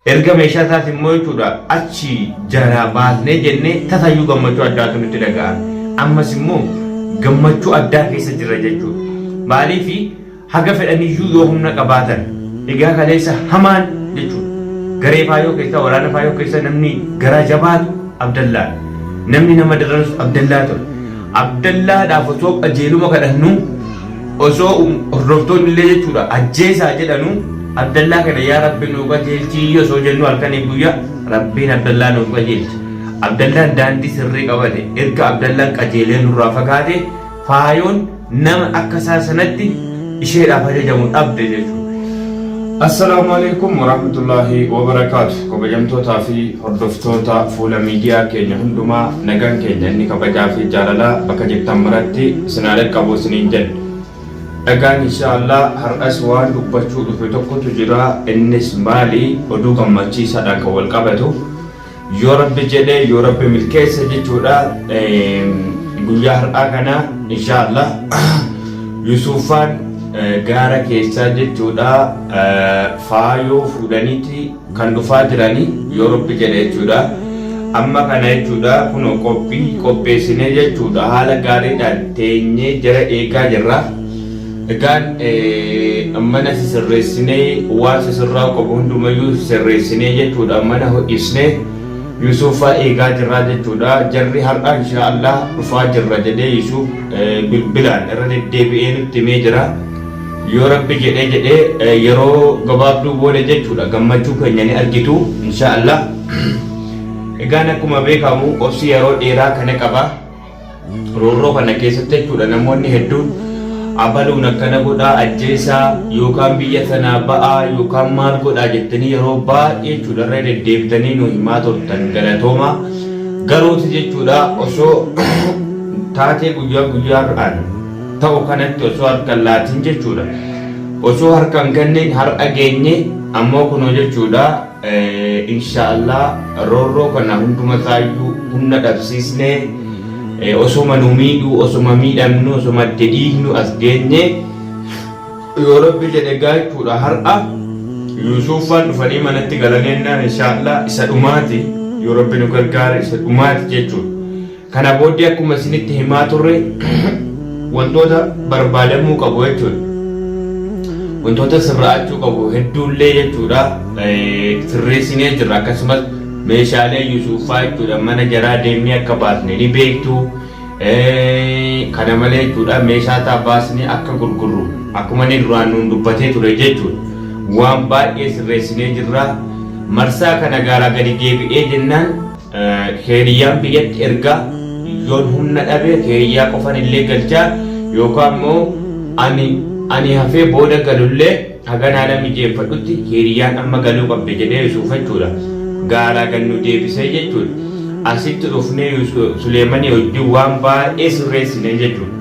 Erga meeshaa isaas immoo jechuudha achi jalaa baasnee jennee tasayyuu gammachuu addaatu nutti dhaga'ame. Ammas immoo gammachuu addaa keessa jirra jechuudha. Maaliif haga fedhaniyyuu yoo humna qabaatan egaa kaleessa hamaan jechuudha. Garee faayoo keessa waraana faayoo keessa namni garaa jabaatu Abdallaadha. Namni nama dararus Abdallaa ture. Abdallaadhaaf osoo qajeeluma kadhannu osoo hordoftoonni illee jechuudha ajjeesaa jedhanu Abdallaa kana yaa Rabbi nuu qajeelchii osoo jennu halkanii guyyaa Rabbiin Abdallaa nuuf qajeelche. Abdallaan daandii sirrii qabate erga Abdallaan qajeelee nurraa fagaate faayoon nama akka isaa sanatti isheedhaaf ajajamu dhabde jechuudha. Assalaamu alaikum warahmatullaahi wabarakaatu. Kabajamtootaa fi hordoftoota fuula miidiyaa keenya hundumaa nagaan keenya inni kabajaa fi jaalalaa bakka jirtan maratti isin haa dhaqqabu isiniin jenna. Dhagaan inshaallah har'as waan dubbachuu dhufe tokkotu jira. Innis maali? Oduu gammachiisaadhaan kan wal qabatu. Yoo Rabbi jedhe, yoo Rabbi milkeesse jechuudha, guyyaa har'aa kana inshaallah Yusuufaan gaara keessaa jechuudha faayoo fuudhaniiti kan dhufaa jiranii yoo Rabbi jedhe jechuudha. Amma kana jechuudha kunoo qophii qopheessinee jechuudha haala gaariidhaan teenyee jara eegaa jirra. Egaan mana sisirreessinee waan sisirraa'u qabu hundumayyuu sisirreessinee jechuudha mana ho'isnee Yusuufaa eegaa jirraa jechuudha. Jarri har'a inshaa Allah dhufaa jirra jedhee Yusuuf bilbilaan irra deddeebi'ee nutti himee jira. Yoo Rabbi jedhee jedhee yeroo gabaabduu booda jechuudha gammachuu keenya ni argitu inshaa Allah. Egaan akkuma beekamu obsi yeroo dheeraa kana qaba. Roorroo kana keessatti jechuudha namoonni hedduun abaluun akkana godhaa ajjeesaa yookaan biyya sanaa ba'aa yookaan maal godhaa jettanii yeroo baay'ee jechuudha irra deddeebitanii nu himaa turtan galatoomaa. Garuuti jechuudha osoo taatee guyyaa guyyaadhaan ta'u kanatti osoo harka hin laatin jechuudha. Osoo harka hin kennin har'a geenye ammoo kunoo jechuudha Inshaallah roorroo kana hunduma isaayyuu humna dhabsiisnee osoma nu miidhuu osoma miidhamnu osoma itti dhiignu as geenye yoo Rabbi jedhe gaa jechuudha har'a Yuusuuffaan dhufanii manatti galanennaan inshaallah isa dhumaati yoo Rabbi nu gargaare isa dhumaati jechuudha. Kana booddee akkuma isinitti himaa turre wantoota barbaadamuu qabu jechuudha. Wantoota sirraa'achuu qabu hedduullee jechuudha. Sirreessinee jirra akkasumas meeshaalee Yusuuffaa jechuudha mana jaraa deemnee akka baasne ni beektu. Kana malee jechuudha meeshaa isaa baasnee akka gurgurru akkuma inni duraan nuun dubbatee ture jechuudha. Waan baay'ee sirreessinee jirra. Marsaa kana gaaraa gadi deebi'ee jennaan Keeriyyaan biyyatti ergaa yoon humna dhabe keeriyyaa qofan illee galchaa yookaan immoo ani ani hafee booda galullee hagan haala mijeeffadhutti keeriyyaan amma galuu qabde jedhee Yusuuf jechuudha. Gaaraa gad nu deebisee jechuudha. Asitti dhufnee Suleemanii wajjin waan baay'ee sirreessine jechuudha.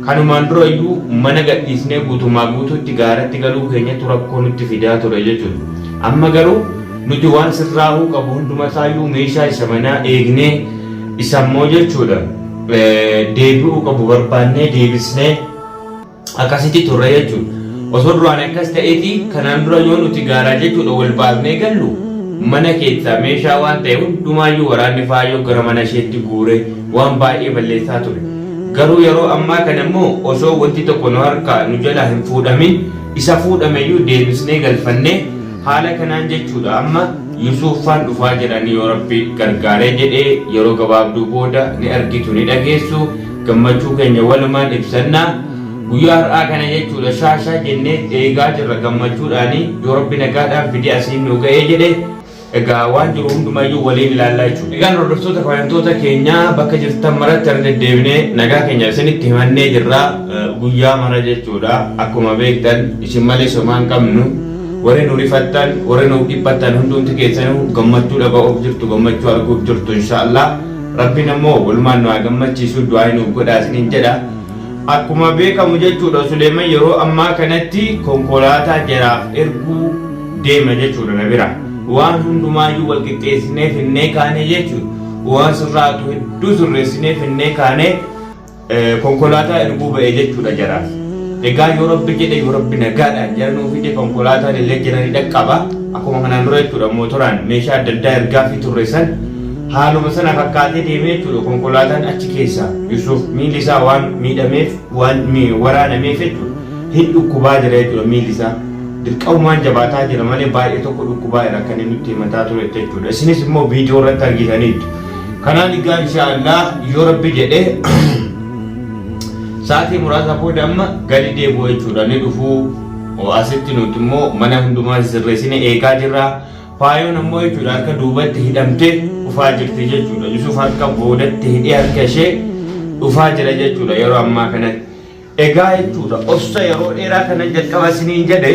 Kanumaan dura iyyuu mana gadhiisnee guutumaa guutuutti gaaratti galuu keenyatu rakkoo nutti fidaa ture jechuudha. Amma garuu Nuti waan sirraahuu qabu hundumasaayyuu meeshaa isa manaa eegnee isammoo jechuudha deebi'uu qabu barbaannee deebisnee akkasitti turre jechuudha. Osoo duraan akkas ta'eeti kanaan dura yoo nuti gaaraa jechuudha wal baasnee gallu mana keessaa meeshaa waan ta'e hundumaayyuu waraanni faayoo gara mana isheetti guure waan baay'ee balleessaa ture. Garuu yeroo ammaa kana immoo osoo wanti tokko nu harkaa nu jalaa hin fuudhamin isa fuudhameyyuu deebisnee galfannee Haala kanaan jechuudha amma Yusuuffaan dhufaa jiranii yoo Rabbi gargaaree jedhee yeroo gabaabduu booda ni argitu ni dhageessu gammachuu keenya walumaan ibsanna guyyaa har'aa kana jechuudha shaashaa jennee eegaa jirra gammachuudhaani yoo Rabbi nagaadhaan fidee asiin nu ga'ee jedhe egaa waan jiru hundumayyuu waliin ilaallaa jechuudha. Egaan hordoftoota kabajamtoota keenyaa bakka jirtan maratti irra deddeebinee nagaa keenya isinitti himannee jirra guyyaa mara jechuudha akkuma beektan isin malee somaa hin qabnu. Warri nu rifattan, warri nuuf dhiphattan hundumti keessanuu gammachuu dhaga'uuf jirtu, gammachuu arguuf jirtu inshaallah. Rabbiin ammoo walumaan nu haa gammachiisu, du'aa nuuf godhaa isiniin jedha. Akkuma beekamu jechuudha Suleeman yeroo ammaa kanatti konkolaataa jaraaf erguu deema jechuudha na bira. Waan hundumaayyuu wal qixxeessinee finnee kaane jechuudha. Waan sirraatu hedduu sirreessinee finnee kaane konkolaataa erguu ba'e jechuudha jaraaf. Egaa yoo Rabbi jedhe yoo Rabbi nagaadhaan jara nuu fide konkolaataan illee jara ni dhaqqaba. Akkuma kanaan dura jechuudha mootoraan meeshaa adda addaa ergaafii turre san haaluma sana fakkaatee deemee jechuudha konkolaataan achi keessa Yusuuf miilli isaa waan miidhameef waan waraanameef jechuudha hin dhukkubaa jira jechuudha miilli isaa. Dirqamumaan jabaataa jira malee baay'ee tokko dhukkubaa jira akka inni nutti himataa turetti jechuudha. Isinis immoo viidiyoo irratti argitaniittu. Kanaan egaa inshaallah yoo rabbi jedhe sa'aatii muraasa booda amma gadi deebi'u jechuudha. Ni dhufuu asitti nuti immoo mana hundumaa sirreessine eegaa jirra. Faayoon ammoo jechuudha harka duubatti hidhamtee dhufaa jirti jechuudha. Yusuf harka boodatti hidhee harka ishee dhufaa jira jechuudha yeroo ammaa kanatti. Egaa jechuudha obsa yeroo dheeraa kana jalqaba isiniin jedhe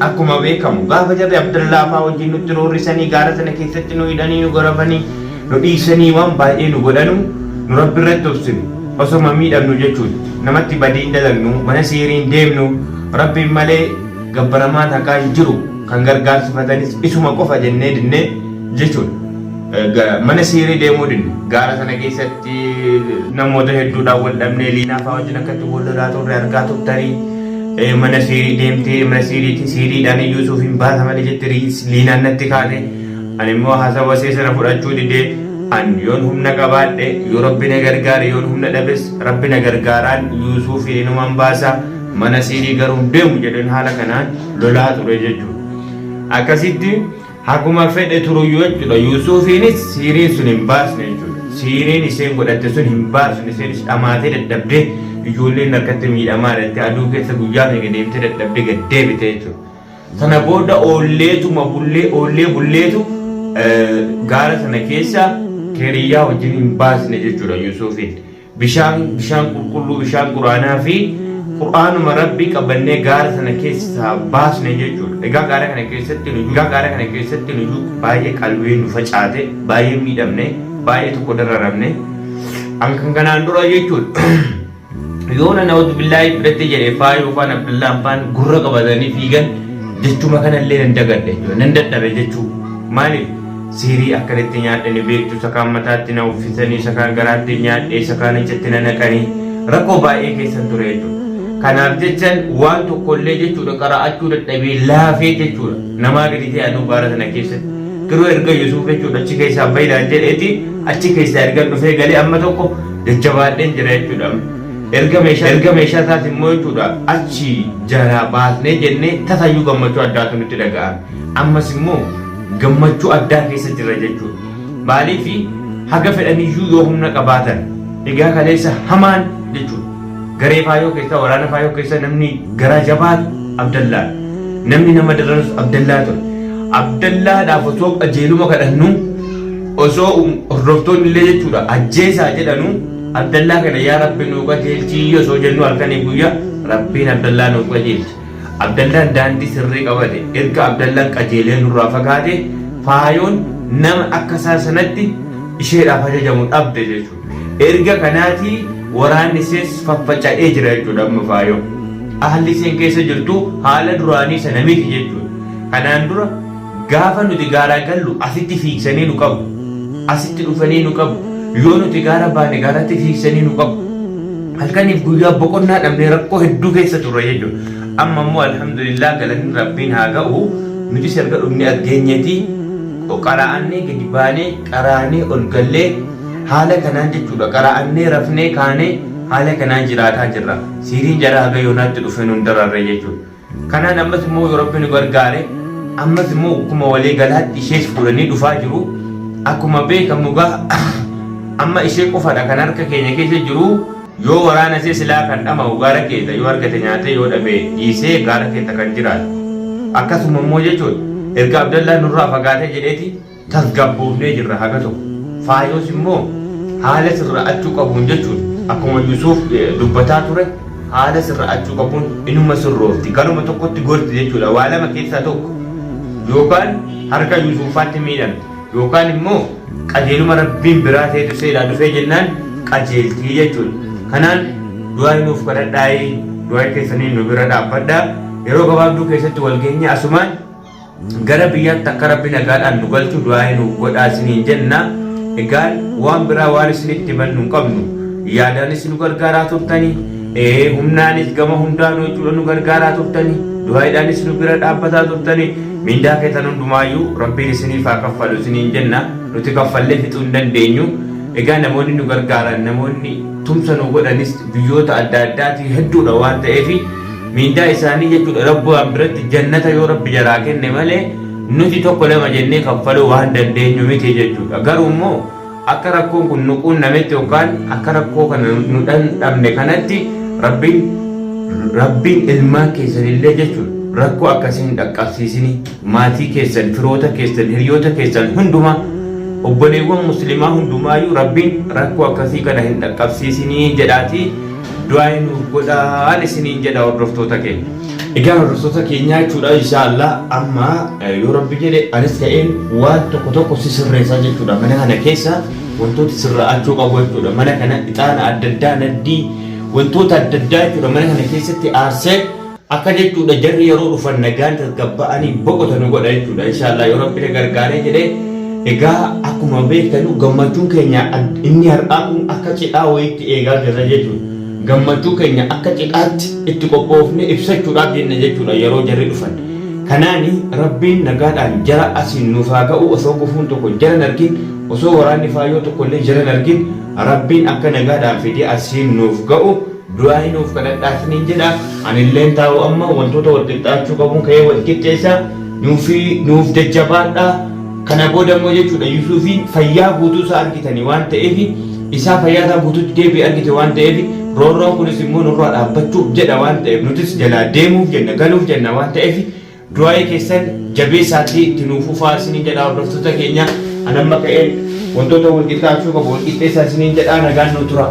akkuma beekamu gaafa jarri Abdallaa fa'aa wajjin nutti roorrisanii gaara sana keessatti nu hidhanii nu garafanii nu dhiisanii waan baay'ee nu godhanu nu rabbi irratti obsine osoma miidhamnu jechuudha. Namatti badii hin dalagnu mana siirii hin deemnu rabbiin malee gabbaramaan haqaa hin jiru kan gargaarsifatanis isuma qofa jennee dinnee jechuudha. Mana siirii deemuu dinne gaara sana keessatti namoota hedduudhaan wal dhabnee liinaa fa'aa wajjin akkatti wal lolaa turre argaa turtanii mana siirii deemtee mana siiriitti siiriidhaan iyyuu hin baasa malee jette liinaan natti kaate ani immoo haasawa see sana fudhachuu didee an yoon humna qabaadhe yoo rabbi na gargaare yoon humna dhabes rabbi na gargaaraan Yuusuuf inuman baasa mana siirii garuu hin deemu jedheen haala kanaan lolaa ture jechuudha. Akkasitti Haguma fedhe turuyyuu jechuudha Yuusuufiinis siiriin sun hin baasne jechuudha. Siiriin isheen godhatte sun hin baasne isheenis dhamaatee dadhabdee ijoolleen harkatti miidhamaa jettee aduu keessa guyyaa meeqa deemtee dadhabdee gad deebite jechuudha. Sana booda oolleetuma bullee oollee bulleetu gaara sana keessa keriyyaa wajjin hin baasne jechuudha Yuusuufiin. Bishaan, bishaan qulqulluu, bishaan Qur'aanaa fi Qur'aanuma Rabbii qabannee gaara sana keessaa baasne jechuudha. Egaa gaara kana keessatti nuyi egaa gaara kana keessatti nuyi baay'ee qalbiin nu facaate, baay'ee miidhamne, baay'ee tokko dararamne. An kan kanaan dura jechuudha. Yoo na na'utu billaahi fudhatte jedhe faayuu faan Abdullaan faan gurra qabatanii fiigan jechuma kanallee nan dagadhe jechuudha. Nan dadhabe jechuu. Maaliif? Siirii akkan itti nyaadhe ni beektu, isa kaan mataatti na uffisanii, isa kaan garaatti nyaadhe, isa kaan ijatti na naqanii rakkoo baay'ee keessan ture jechuudha. Kanaaf jechan waan tokkollee jechuudha qara'achuu dadhabee laafee jechuudha. Namaa gadi ta'e anuu gaara sana keessatti. Garuu erga Yusuuf jechuudha achi keessaa bahinaan jedheeti achi keessaa erga dhufee galee amma tokko jajjabaadheen jira jechuudha. Erga meeshaa erga meeshaa isaas immoo jechuudha achi jalaa baasnee jennee tasayyuu gammachuu addaatu nutti dhaga'ame. Ammas immoo gammachuu addaa keessa jirra jechuudha. Maaliif haga fedhaniyyuu yoo humna qabaatan egaa kaleessa hamaan jechuudha. Garee faayoo keessa waraana faayoo keessa namni garaa jabaatu Abdallaa. Namni nama dararus Abdallaa ture. Abdallaadhaaf osoo qajeeluma kadhannu osoo hordoftoonni illee jechuudha ajjeesaa jedhanu Abdallaa kana yaa Rabbi nuu qajeelchii osoo jennu halkanii guyyaa Rabbiin Abdallaa nuu qajeelche. Abdallaan daandii sirrii qabate. Erga Abdallaan qajeelee nurraa fagaate Faayoon nama akka isaa sanatti isheedhaaf ajajamu dhabde jechuudha. Erga kanaatii waraanni ishees faffaca'ee jira jechuudha amma Faayoo. Haalli isheen keessa jirtu haala duraanii sana miti jechuudha. Kanaan dura gaafa nuti gaaraa gallu asitti fiigsanii nu qabu. Asitti dhufanii nu qabu. Yoo nuti gaara baane gaaratti fiigsanii nu qabu. Halkaniif guyyaa boqonnaa dhabnee rakkoo hedduu keessa turre jechuudha. Amma immoo alhamdulillah galanni Rabbiin haa ga'u. Nutis erga dhufnee argeenyeeti qara'annee gadi baanee qaraanee ol gallee haala kanaan jechuudha. Qara'annee rafnee kaanee haala kanaan jiraataa jirra. Siiriin jara haga yoonaatti dhufe nun dararre jechuudha. Kanaan ammas immoo yoo Rabbi nu gargaare ammas immoo akkuma walii galaatti ishees fuudhanii dhufaa jiru. Akkuma beekamu gaa amma ishee qofadha kan harka keenya keessa jiru. Yoo waraana ishee silaa kan dhama'u gaara keessa yoo argate nyaatee yoo dhabe dhiisee gaara keessa kan jiraatu. Akkasuma immoo jechuun erga Abdallaan nurraa fagaatee jedheeti tasgabboofnee jirra haga tokko. Faayoos immoo haala sirra'achuu qabuun jechuun akkuma Yusuuf dubbataa ture haala sirra'achuu qabuun inuma sirroofti. Garuma tokkotti gorti jechuudha. Waa lama keessaa tokko yookaan harka Yusuufaatti miidhamti yookaan immoo qajeeluma Rabbiin biraa ta'etu seedhaa dhufee jennaan qajeeltii jechuudha. Kanaan du'aa nuuf kadhadhaayii du'aa keessaniin nu bira dhaabbadhaa. Yeroo gabaabduu keessatti wal geenye asumaan Gara biyyaatti akka Rabbi nagaadhaan nu galchu du'aa'ii nuuf godhaa isiniin jenna. Egaan waan biraa waan isinitti himannu hin qabnu. Yaadaanis nu gargaaraa turtani. Humnaanis gama hundaanuu jechuudha nu gargaaraa turtani. Du'aayiidhaanis nu bira dhaabbataa turtani. Mindaa keessan hundumaayyuu Rabbiin isiniif haa kaffalu isiniin jenna. Nuti kaffallee fixuu hin dandeenyu. Egaa namoonni nu gargaaran, namoonni tumsa nu godhanis biyyoota adda addaatii hedduudha waan ta'eef mindaa isaanii jechuudha Rabbumaan biratti jannata yoo Rabbi jaraa kenne malee nuti tokko lama jennee kaffaluu waan dandeenyu miti jechuudha. Garuu immoo akka rakkoon kun nu quunnametti yookaan akka rakkoo kana nu dhandhamne kanatti Rabbiin Rabbiin ilmaan keessanillee jechuudha rakkoo akkasii hin dhaqqabsiisini. Maatii keessan, firoota keessan, hiriyoota keessan hundumaa, obboleewwan muslimaa hundumaayyuu Rabbiin rakkoo akkasii kana hin dhaqqabsiisinii jedhaatii du'aa'ii nuuf godhaan isiniin jedha hordoftoota keenya. Egaa hordoftoota keenyaa jechuudha inshaallah amma yoo Rabbi jedhe anis ka'een waan tokko tokko si sirreessaa jechuudha mana kana keessa wantoota sirraa'achuu qabu jechuudha mana kana ixaana adda addaa naddii wantoota adda addaa jechuudha mana kana keessatti aarsee akka jechuudha jarri yeroo dhufan nagaan tasgabba'anii boqotanu godha jechuudha inshaallah yoo Rabbi na gargaaree jedhee. Egaa akkuma beektanu gammachuun keenya inni har'aa kun akka cidhaa wayiitti eegaa jirra jechuudha. Gammachuu keenya akka cidhaatti itti qophoofne ibsachuudhaaf jenna jechuudha yeroo jarri dhufan. Kanaani Rabbiin nagaadhaan jara asiin nuuf haa ga'u osoo gufuun tokko jara hin argin osoo waraanni faayyoo tokko illee jara hin argin Rabbiin akka nagaadhaan fidee asiin nuuf ga'u du'aa'ii nuuf kadhadhaa isiniin jedha. Anilleen taa'u amma wantoota wal qixxaachuu qabuun ka'ee wal qixxeessa nuufi nuuf jajjabaadhaa. Kana booda immoo jechuudha Yusuufiin fayyaa guutuu isaa argitanii waan ta'eef isaa fayyaa isaa guutuutti deebi'e argite waan ta'eef roorroon kunis immoo nurraa dhaabbachuuf jedha waan ta'eef nutis jalaa deemuuf jenna galuuf jenna waan ta'eef du'aa'ii keessan jabeessaatii itti nuuf fufaa isiniin jedha hordoftoota keenya. An amma ka'een wantoota wal qixxaachuu qabu wal qixxeessaa isiniin jedha nagaan nu tura.